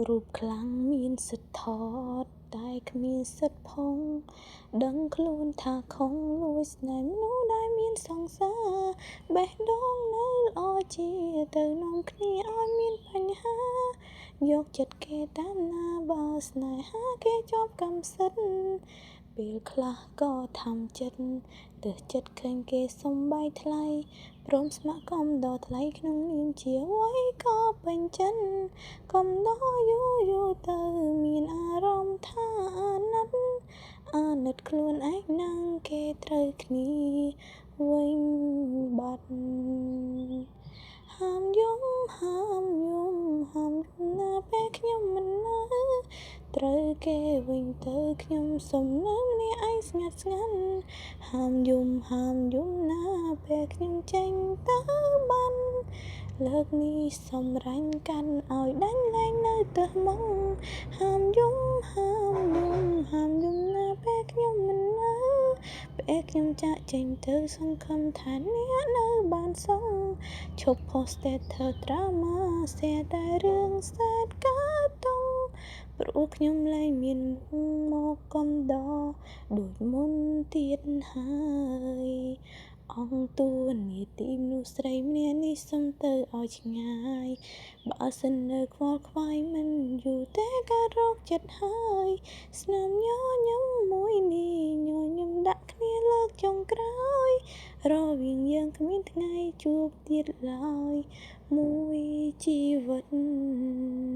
រូបខ្លាំងមានសិទ្ធិថត តែគ្មានសិទ្ធិផង ដឹងខ្លួនថាខុងលួចស្នេហ៍មនុស្សដែលមានសង្សារបេះដូងនៅល្អជាទៅនាំគ្នាឲ្យមានបញ្ហា យកចិត្តគេតាមណាបើស្នេហាគេជាប់កម្មសិទ្ធិ ពេលខ្លះក៏ທຳចិត្តទើសចិត្តឃើញគេសំបែកថ្លៃ ព្រមស្ម័គ្រកំដរថ្លៃក្នុងនាមជាអ្វីក៏ពេញចិត្ត កំដរយូរយូរទៅមានអារម្មណ៍ថាអាណិត អាណិតខ្លួនឯងណាស់គេត្រូវគ្នាវិញបាត់ ហាមយំហាមយំហាមយំណាពេលខ្ញុំមិននៅ ត្រូវគេវិញទៅខ្ញុំសុំនៅម្នាក់ឯងស្ងាត់ស្ងាត់ ហាមយំហាមយំណាពេលខ្ញុំចេញទៅបាន លើកនេះសំរាញ់កាន់ឲ្យដាញ់លែងនៅទើសមក ហាមយំហាមយំហាមយំណាពេលខ្ញុំមិននៅ ពេលខ្ញុំចាកចេញទៅសង្ឃឹមថាអ្នកនៅបានសុខ ឈប់ post status drama share តែរឿងសែតកើតទុក្ខ ព្រោះខ្ញុំលែងមានមុខមកកំដរដូចមុនទៀតហើយ អង្គតួនាទីមនុស្សស្រីម្នាក់នេះសុំទៅឲ្យឆ្ងាយ បើសិននៅខ្វល់ខ្វាយមិនយូរទេកើតរោគចិត្តហើយ ស្នាមញញឹមមួយនេះញញឹមដាក់គ្នាលើកចុងក្រោយ រវាងយើងគ្មានថ្ងៃជួបទៀតឡើយមួយជីវិត។